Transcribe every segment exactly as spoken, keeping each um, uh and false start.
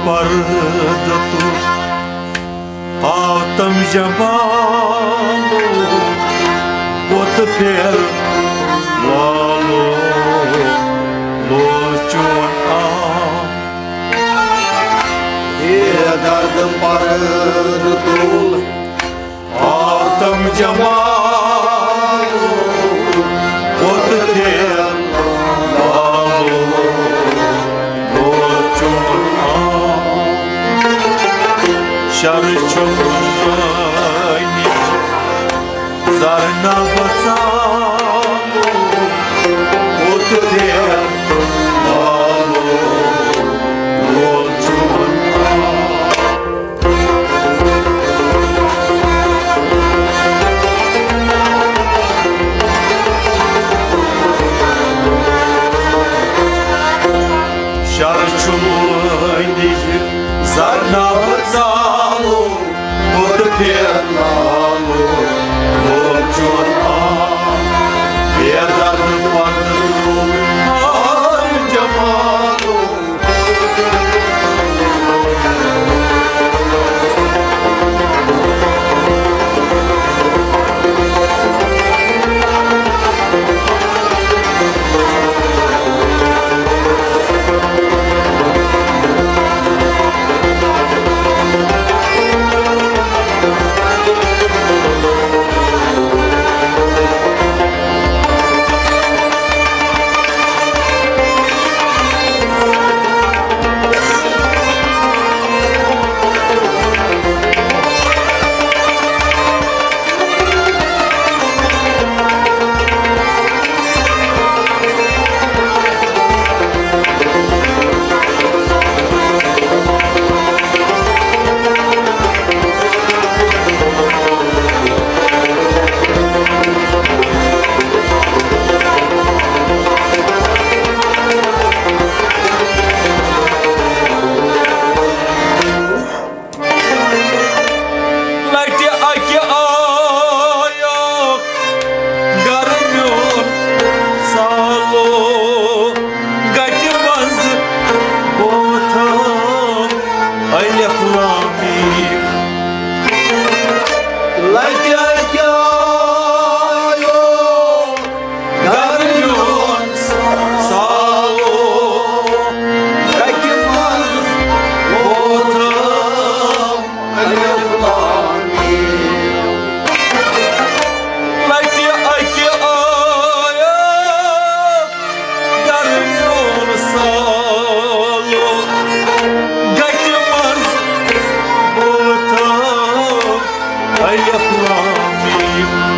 پردٕ تُل، آو تم جمالو، بُتھ پھیر لالو، لول چون آو۔ بے درد پردٕ تُل، آو تم جمالو، بُتھ پھیر لالو، لول چون آو۔ شر چھُ نِش زرنہ بسالو، بُتھ پھیر لالو، لول چون آو۔ شر چھُ وٲنِج زرناوٕ ژالو، بُتھ پھیر لالو، لول چون آو۔ بے درد پردٕ تُل، آو جمالو۔ لٹہِ اکہِ آیکھ گرٕ میون سالو، گٹہِ منٛز بوتھم الف لام میم۔ لٹہِ اکہِ آیکھ گرٕ میون سالو، گٹہِ منٛز بوتھم الف لام میم۔ لٹہِ اکہِ آیکھ گرٕ میون سالو، گٹہِ منٛز بوتھم الف لام میم۔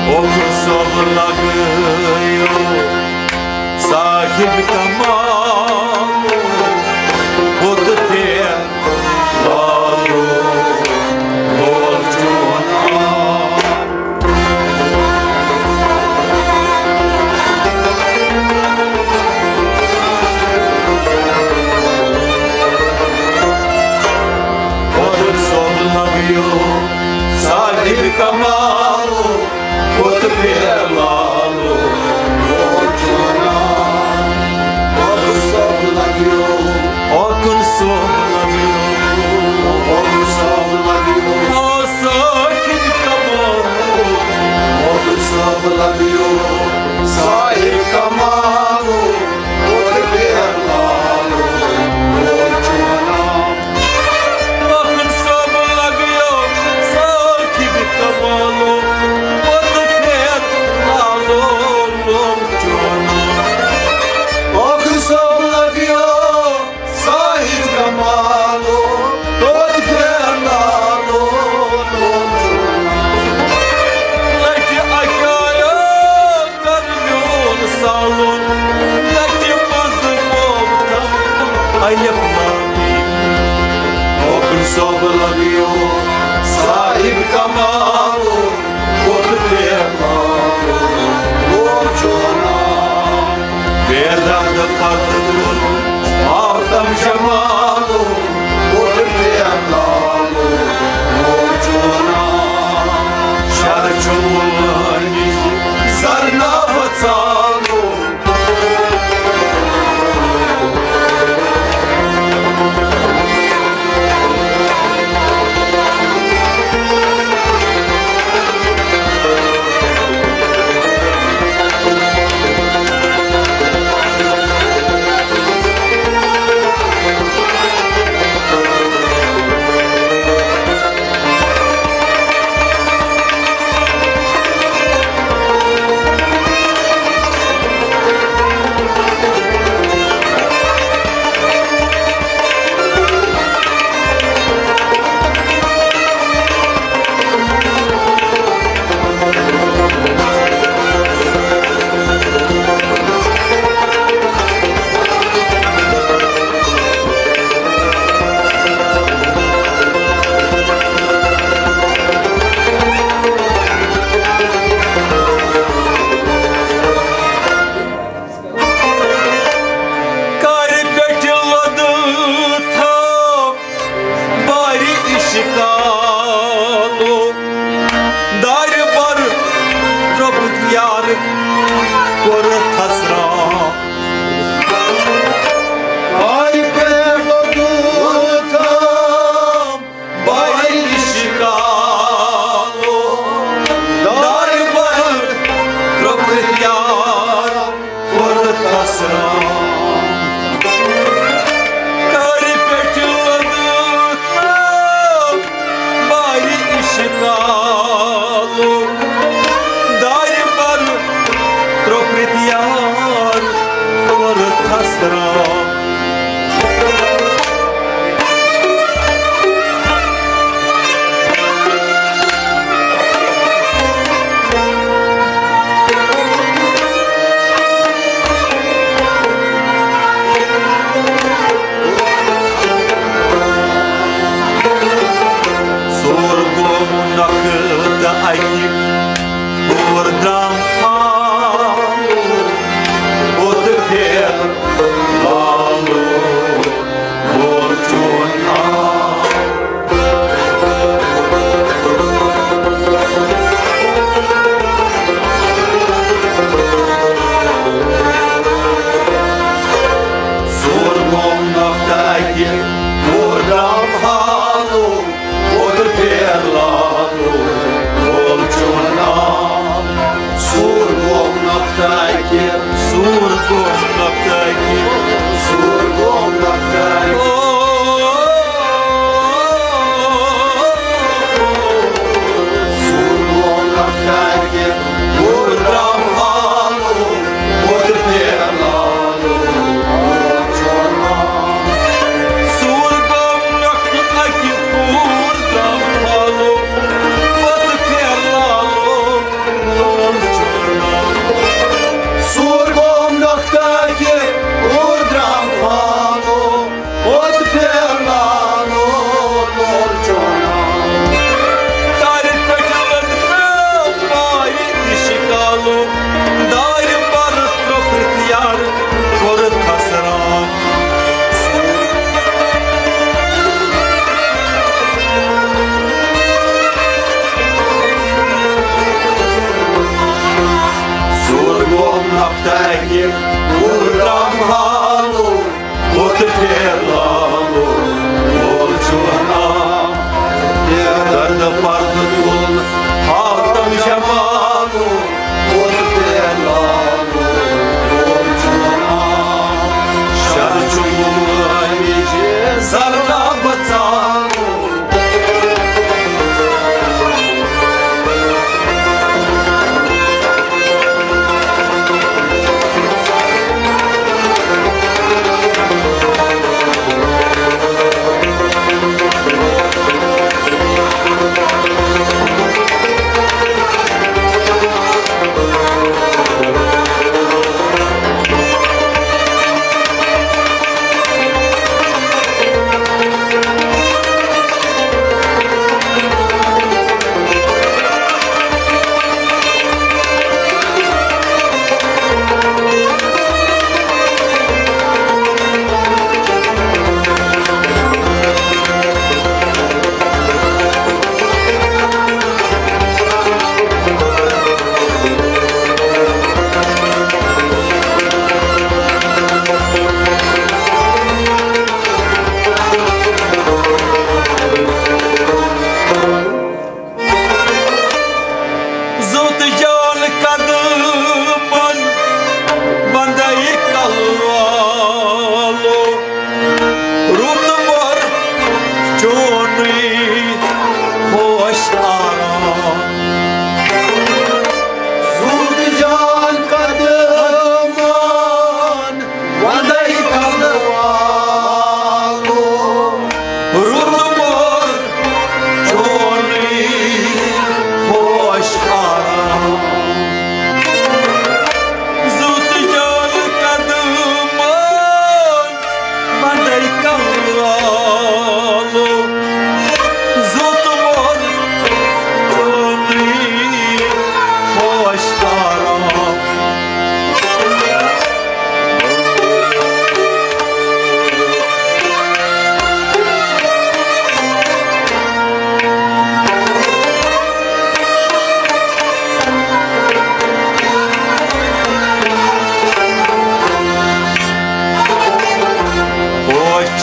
اوکُن صٲب لگٲیِو صاحب کمال، بُتھ پھیر لالو، لول چون آو۔ اوکُن صٲب لگٲیِو صاحب کمال، بُتھ پھیر لالو، لول چون آو۔ اوکُن صٲب لگٲیِو۔ اوکُن صٲب لگٲیِو۔ اوکُن صٲب لگٲیِو۔ او صاحب کمال۔ اوکُن صٲب لگٲیِو۔ صاحب کمال، بُتھ پھیر لالو، لول چون آو۔ اوکُن صٲب لگٲیِو صاحب کمالو، بُتھ پھیر لالو، لول چون آو۔ اوکُن صٲب لگٲیِو صاحب کمالو، بُتھ پھیر لالو، لول چون آو۔ لٹہِ اکہِ آیکھ گرٕ میون سالو، گٹہِ منٛز بوتھم الف لام میم۔ اوکُن صٲب لگٲیِو صاحب کمالو، بُتھ پھیر لالو، لول چون آو۔ دردٕ پتہٕ تُل ماتم جمالُک، کوٚر بیلالُک، موجوٗنا۔ شر چھُ وٲنِج زرناوٕ ژالُک۔ کَرِ پٮ۪ٹھِ لوٚدُتھ بارِ عشقالو، دارِ بَر درٛوٚپُتھ یار کوٚر تھسران۔ کَرِ پٮ۪ٹھِ لوٚدُتھ بارِ عشقالو، دارِ بَر درٛوٚپُتھ یار کوٚر تھسران۔ کَرِ پٮ۪ٹھِ لوٚدُتھ بارِ عشقالو، دارِ بَر درٛوٚپُتھ یار کوٚر تھسران۔ سور گوٚو نۄقطہٕ اَکہِ، اور درٛام فال، اور پھیر لالو، اور چون آو۔ سور گوٚو نۄقطہٕ اَکہِ، اور درٛام فالو، اور پھیر لالو، اور چون آو۔ سور گوٚو نۄقطہٕ اَکہِ۔ سور گوٚو نۄقطہٕ اَکہِ۔ سور گوٚو نۄقطہٕ اَکہِ۔ او، سور گوٚو نۄقطہٕ اَکہِ۔ اور درٛام فالو، اور پھیر لالو، اور چون آو۔ سور گوٚو نۄقطہٕ اَکہِ۔ اور درٛام فالو، اور پھیر لالو، اور چون آو۔ سور گوٚو نۄقطہٕ اَکہِ، اور درٛام فالو، اور پھیر لالو، اور چون آو۔ دارِ پٮ۪ٹھِ لوٚدُتھ بارِ عشقالو، دارِ بَر درٛوٚپُتھ یار کوٚر تھسران۔ سور گوٚو نۄقطہٕ اَکہِ، اور درٛام فالو، اور پھیر لالو، اور چون آو۔ دردٕ پردٕ تُل ماتم جمالو، اور پھیر لالو، اور چون آو۔ شر چھُ وٲنِج زرناوٕ ژالو۔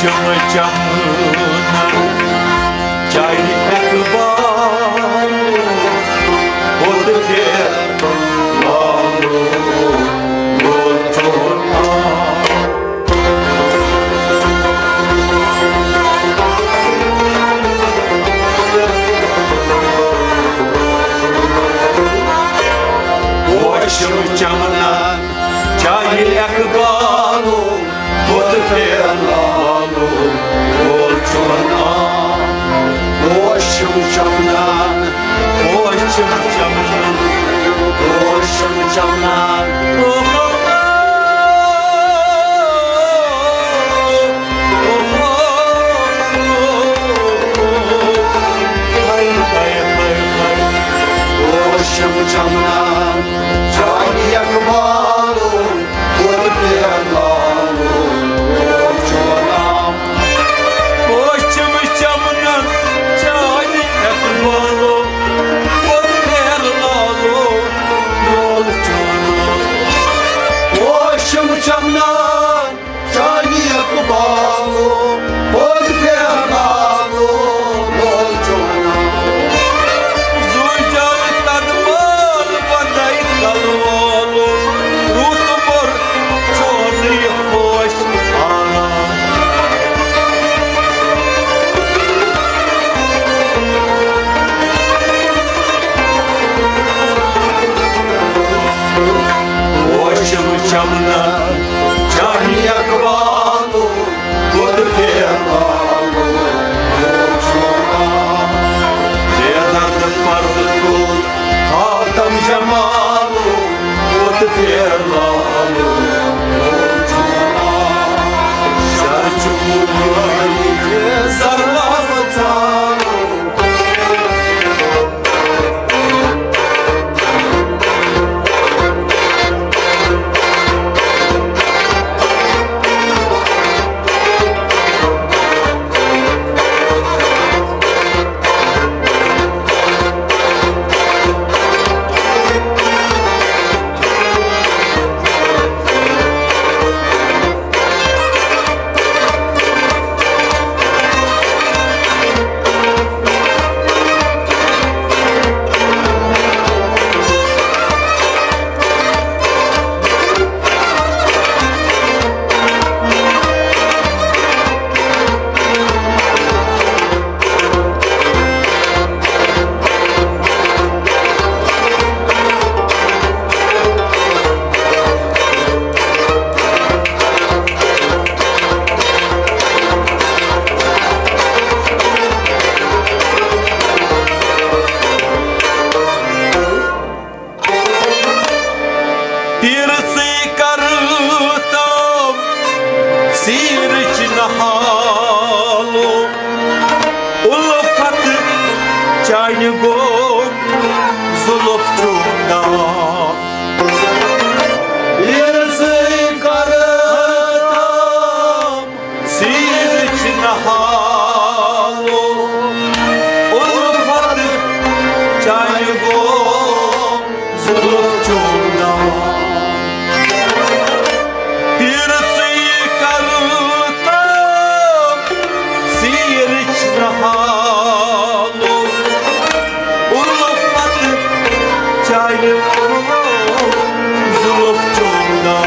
چم چمنن چاے اقبال، بُتھ پھیر لالو، گول چون آ۔ پوشم چمنن چاے اقبالو، بُتھ پھیر لالو، گول چون آ۔ پوشم چمنن، پوشم چمنن، پوشم چمنن۔ پوشم چمنن چاے اقبالو، بُتھ پھیر لالو، گول چون آ۔ پوشم چمنن چاے اقبالو، بُتھ پھیر لالو، گول چون آ۔ پوشم چمنن چاے اقبالو، بُتھ پھیر لالو، گول چون آ۔ زُو جل قدمن بندے کلوالو، روت بور چون یہِ پوش آلہ۔ پوشم چمنن چاے اقبالو، بُتھ پھیر لالو، گول چون آ۔ بے درد پردٕ تُل خاتم جمالو، بُتھ پھیر لالو، گول چون آ۔ شر چُھ زرناز ژالو۔ تیرژٕے کرٕ تام سیٖرٕچ نہالو، اُلفت چانہِ گوٚو زُلُف چوٗنٛگا۔ تیرژٕے کرٕ تام سیٖرٕچ نہالو، اُلفت چانہِ گوٚو زُلُف چوٗنٛگا۔ تیرژٕے کرٕ تام سیٖرٕچ نہالو، اُلفت چانہِ گوٚو زُلُف چوٗنٛگا۔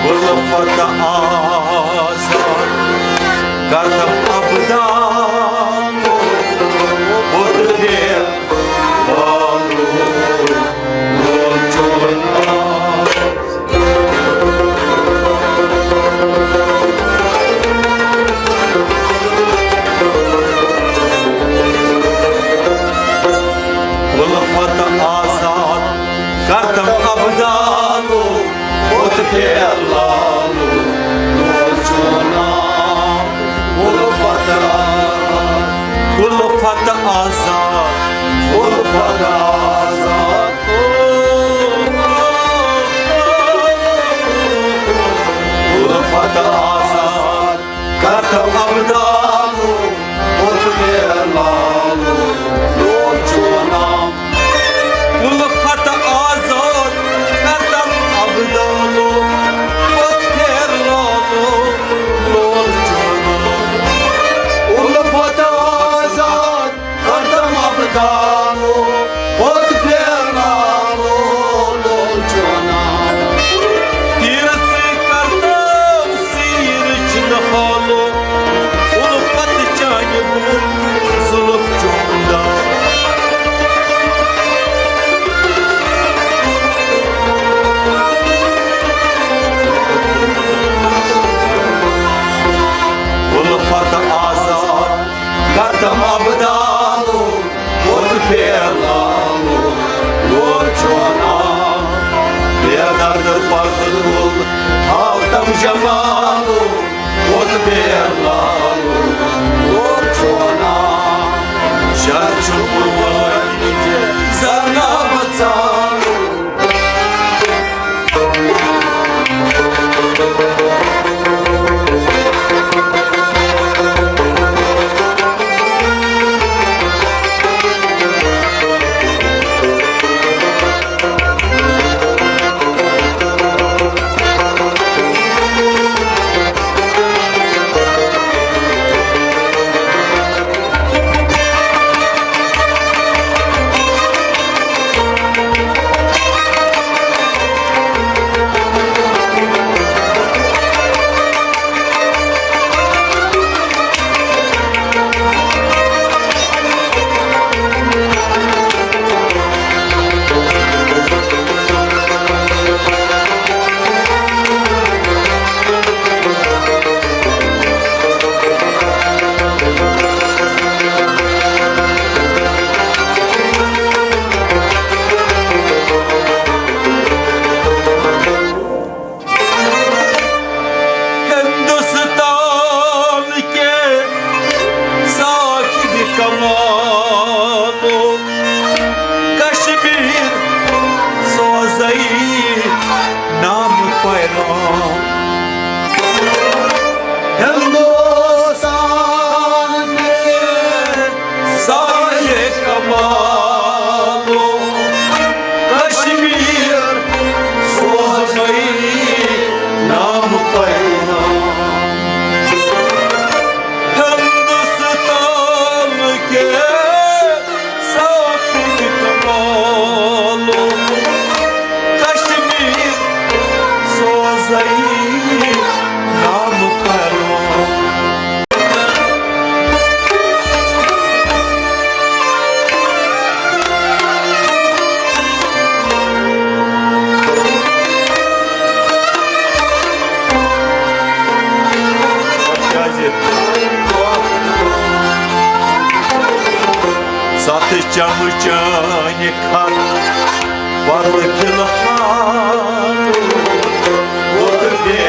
اُلفت آزاد قدم ابدان، بُتھ پھیر لالو، گول چون آ۔ اُلفت آزاد کرتم ابدالو، بُتھ پھیر لالو، گول چون آ۔ اُلفت آزاد، اُلفت آزاد، اُلفت آزاد۔ چمچانہِ کھر پتہٕ فی الحال ووت بے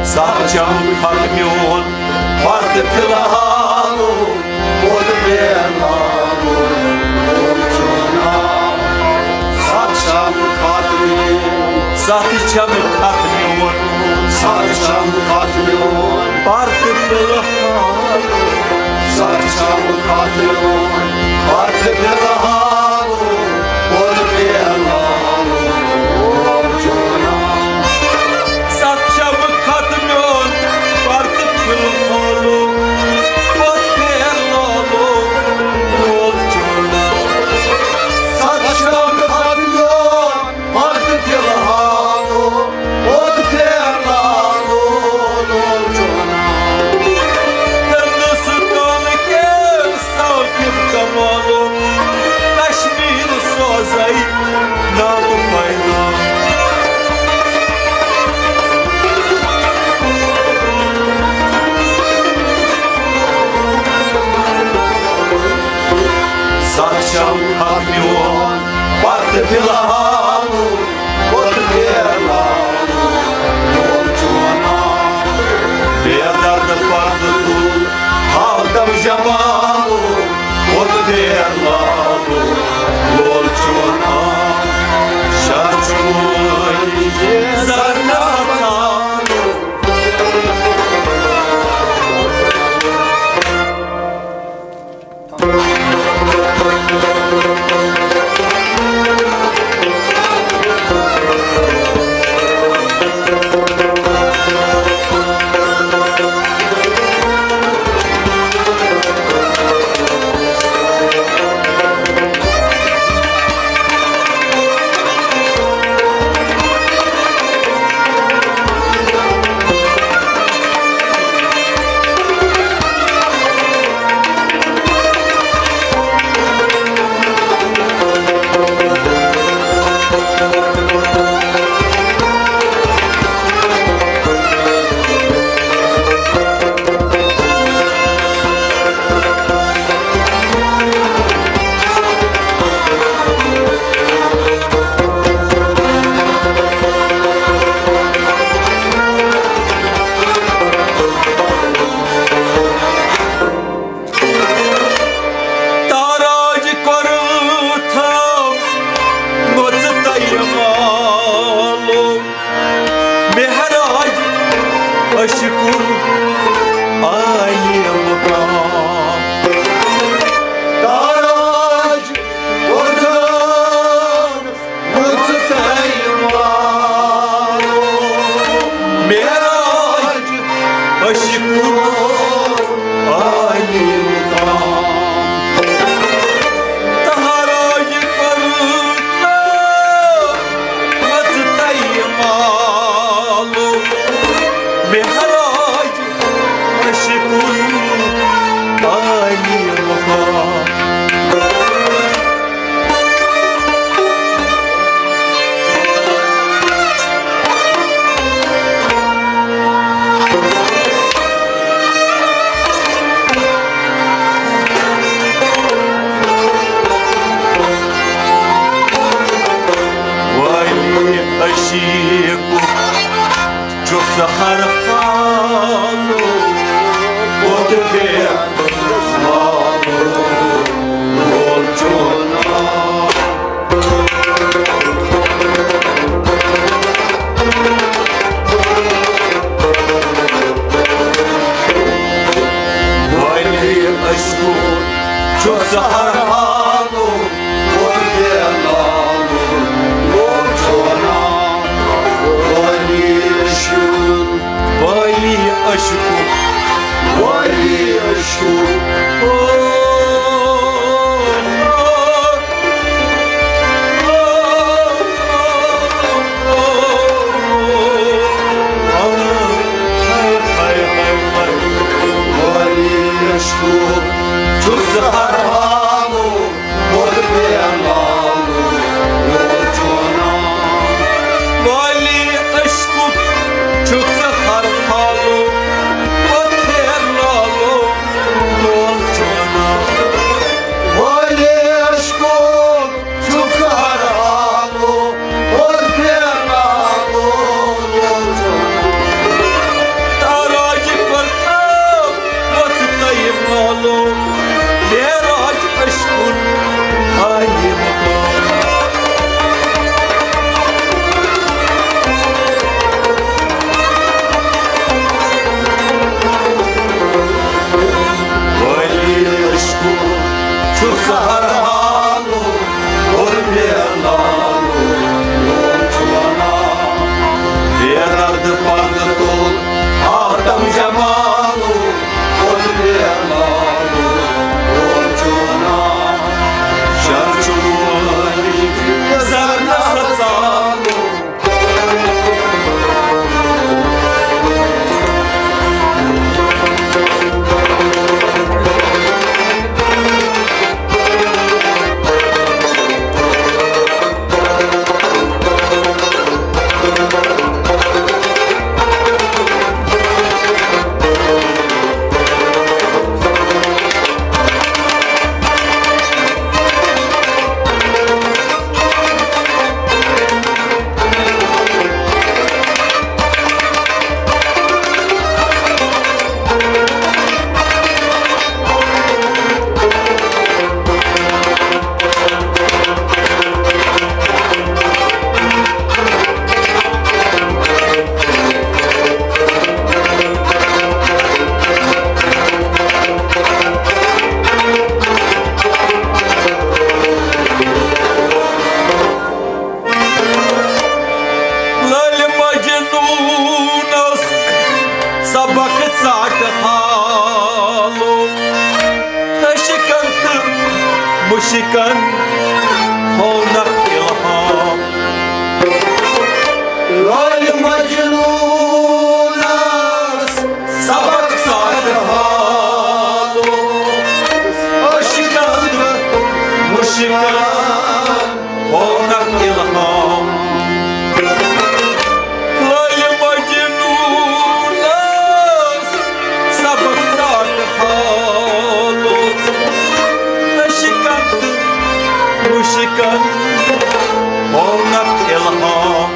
سخ چم کھر میون پتہٕ فی الحال ووت بے سخ چم کھر میون، سخ چم کھر میون، سخ چم کھر میون، پتہٕ فی الحال، سخ چم کھر میون، پتہٕ فی الحال ووت بے سخ چم کھر میون، پتہٕ فی الحال ووت بے سخ چم کھر میون، پتہٕ فی الحال ووت بے ہندوستان کِس ثاقب کمالو کشمیر سوزے نام پیدا۔ سخ چم کھر میون پتہٕ فی الحال ووت بے لالو، لول چون آم۔ بے درد پردٕ تُل ہاو تم جمالو، ووت بے لالو، لول چون آم۔ شاہ چمٲنۍ زرنہٕ ژالو۔ تاراج کوٚرُتھ مُژ تۄہہِ معلوم، مہراج عشقُک عالی مقام۔ تاراج کوٚرُتھ مُژ تۄہہِ معلوم، مہراج عشقُک عالی مقام۔ تاراج کوٚرُتھ مُژ تۄہہِ معلوم، مہراج عشقُک عالی مقام۔ ولی عشیقُک چھُ سحر حالو، ووت بے لالو، لول چون آم۔ ولی عشقُک چھُ سحر حالو، ووت بے لالو، لول چون آم۔ ولی عشقُک، ولی عشقُک، ولی عشقُک مُشکن ہونکھ الہام۔ لالہِ مجنوٗنس سبق سان حالو، عشقن تہٕ مُشکن ہونکھ الہام۔ لالہِ مجنوٗنس سبق سان حالو، عشقن تہٕ مُشکن ہونکھ الہام۔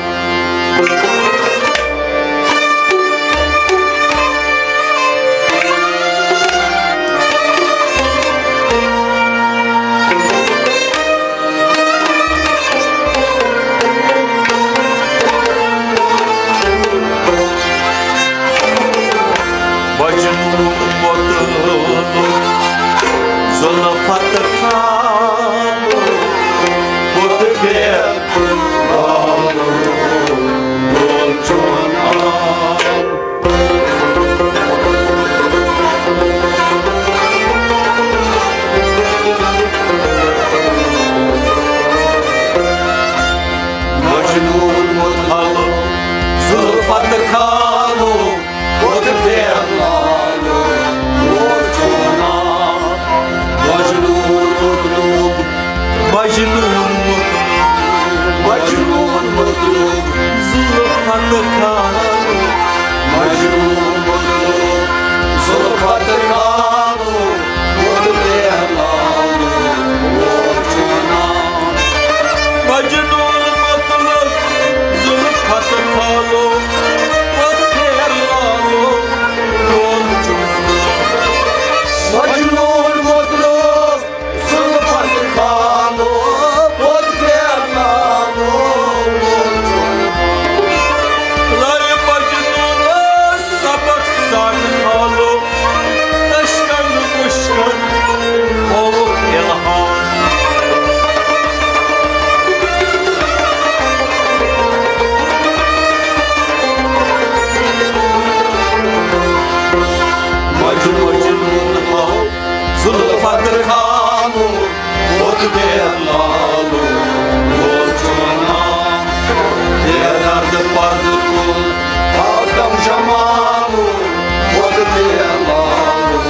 مجنون مطلوب زلفت خالو، بُت بے لالو، لول چون آل۔ مجنون مطلوب زلفت خالو، بُت بے لالو، لول چون آل۔ مجنون مطلوب، مجنون مطلوب، مجنون مطلوب زلفت خالو، مجنون مطلوب زلفت خالو، بُت بے لالو، لول چون آل۔ مجنون مطلوب زلفت خالو، بُت بے لالو، لول چون آل۔ مجنون مطلوب زلفت خالو، بُت بے لالو، لول چون آل۔ لالہِ مجنون سبق سان حالو، عشقن مُشکن ہونکھ الہام۔ مجنون ہو زلفت خالو، بُت بے لالو، لول چون آل۔ بے درد پردٕ تُل آدم جمالو، بُت بے لالو،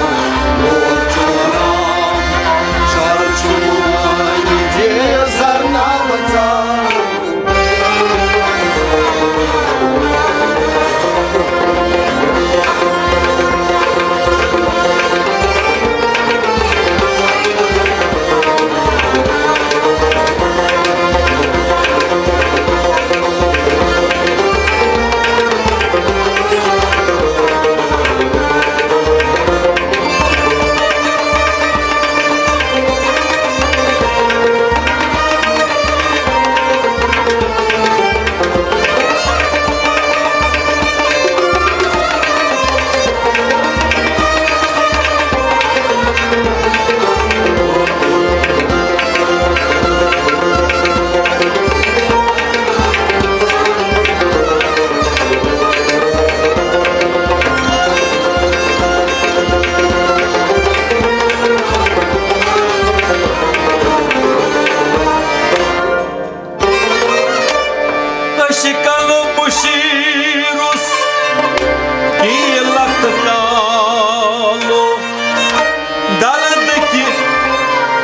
لول چون آل۔ شر چھُ وۄنۍ یہِ زرناوٕ ژالو۔ عشقن مُشیٖرُس کی لت کالو، درد کہِ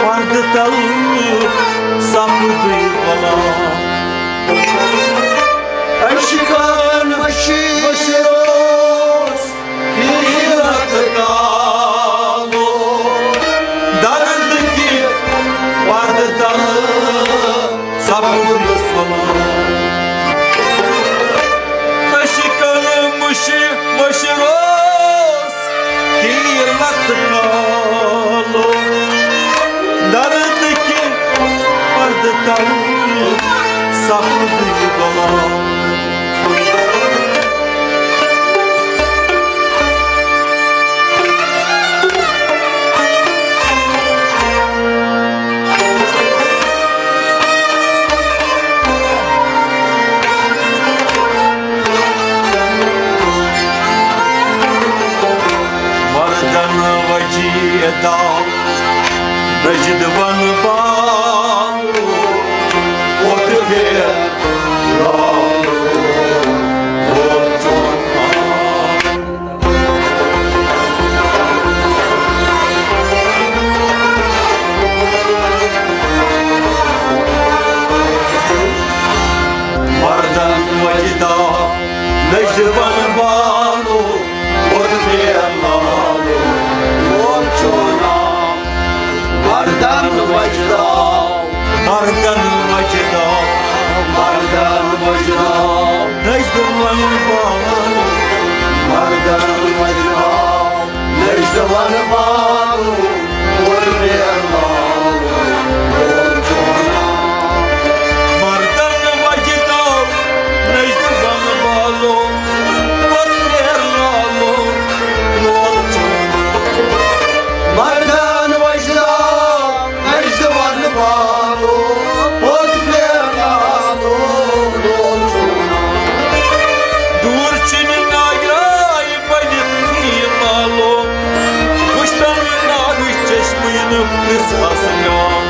پردٕ تل سپدٕے غلام۔ عشقن مُشیٖرُس کی لت کالو، درد کہِ پردٕ تل سپدٕے غلام۔ عشقن مُشی-، مُشیٖرُس کی لت کالو، درد کہِ پردٕ تل سپدٕے غلام۔ مردن وجیدہ نجد ون با دِوان بالو، کوٚر پھیر لالو، لول چوناو۔ مردن وجداو، مردن وجداو، مردن وجداو۔ نجدٕ ون بالو، مردن وجداو، نجدٕ ون بالو، کوٚر پھیر لالو، لول چوناو۔ مردن وجداو، نجدٕ ون بالو، کوٚر پھیر لالو، لول چوناو۔ مردن وجداو، نجدٕ ون بالو، کوٚر پھیر لالو، لول چوناو۔ دوٗر چھِنہٕ ناگراے بٔنِتھ یہِ لالو، وٕچھتن ناگہٕ چشمہٕ یِنہٕ پرٛژھہَس میون۔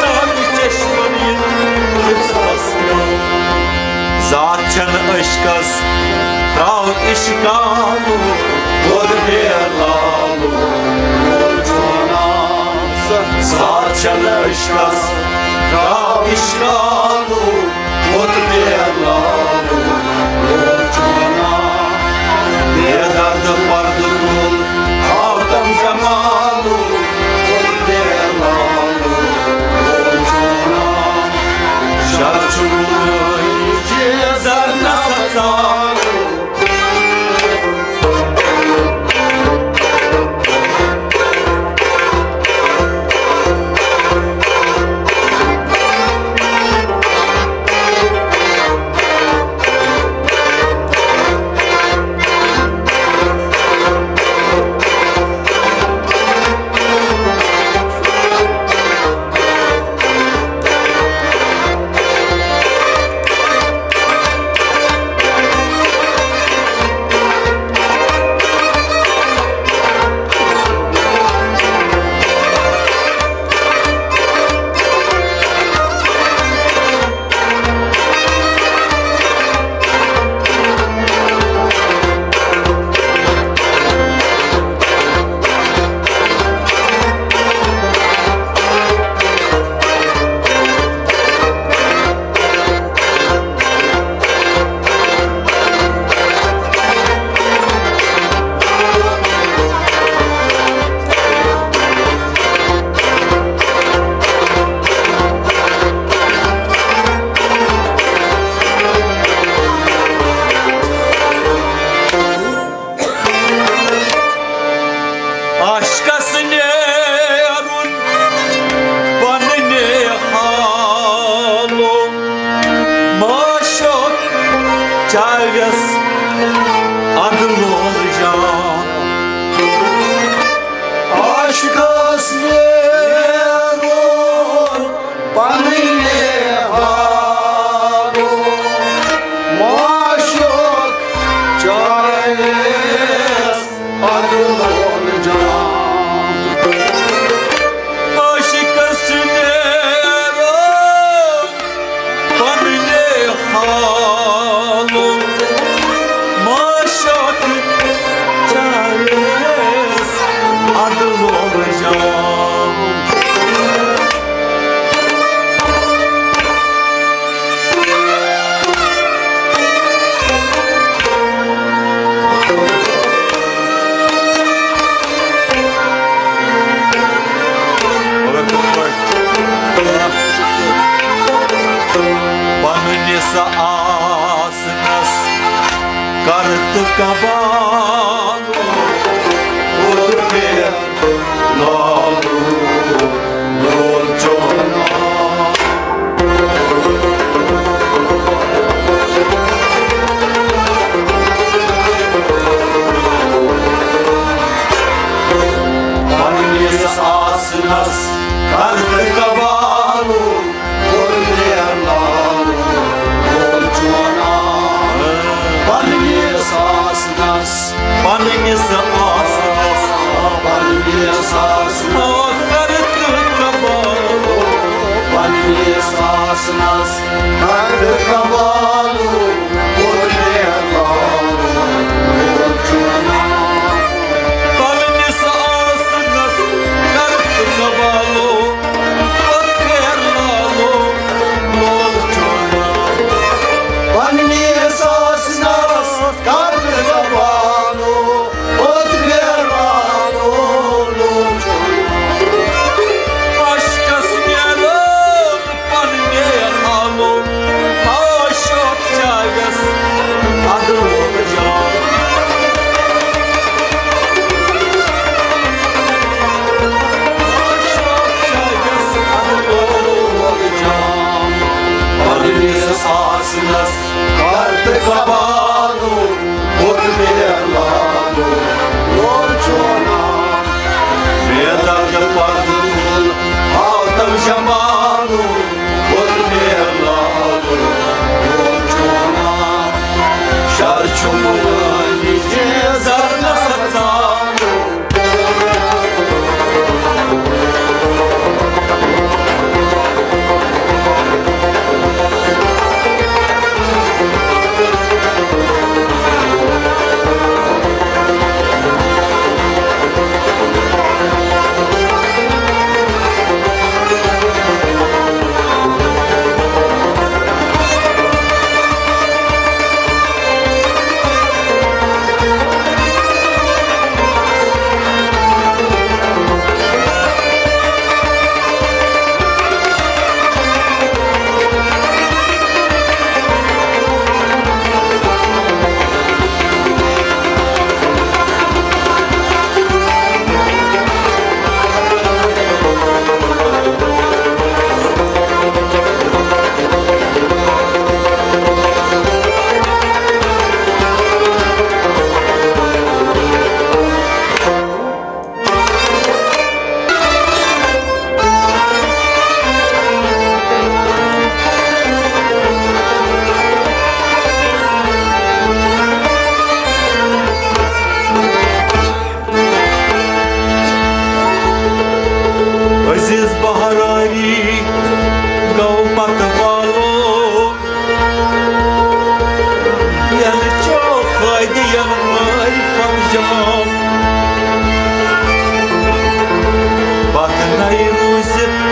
ناگہٕ چشمہٕ یِنہٕ پرٛژھہَس میون۔ ذات چھنہٕ عشقس، تراو عشق آلو، کوٚر پھیر لالو، لول چوناو۔ ذات چھنہٕ عشقس، تراو عشق آلو، کوٚر پھیر لالو، لول چوناو۔ بے درد پردٕ تُل، آو تم جمالو، کوٚر پھیر لالو، لول چوناو۔ شر چھُ وُنہِ زرنس ژالو۔ عاشقس نیرُن پننہِ حالو، معشوق چاویس ادٕ لول جان۔ عاشقس نیرُن پننہِ حالو، معشوق چاہیس ادٕ لول جان۔ عاشقس چھُ نیرُن پننہِ حالو، معشوق چاہیس ادٕ لول جان۔ پننِس آسنس کر تہٕ قبال، کوٚر پھیر لالو، لول چوناو۔ پننِس آسنس کر تہٕ قبالو، کوٚر پھیر لالو، لول چوناو۔ پننِس آسنس، پننِس آسنس، پننِس آسنس کر تہٕ قبالو، پننِس آسنس کر تہٕ قبالو، کوٚر پھیر لالو، لول چوناو۔ پننِس آسنس کر تہٕ قبالو، کوٚر پھیر لالو، زِ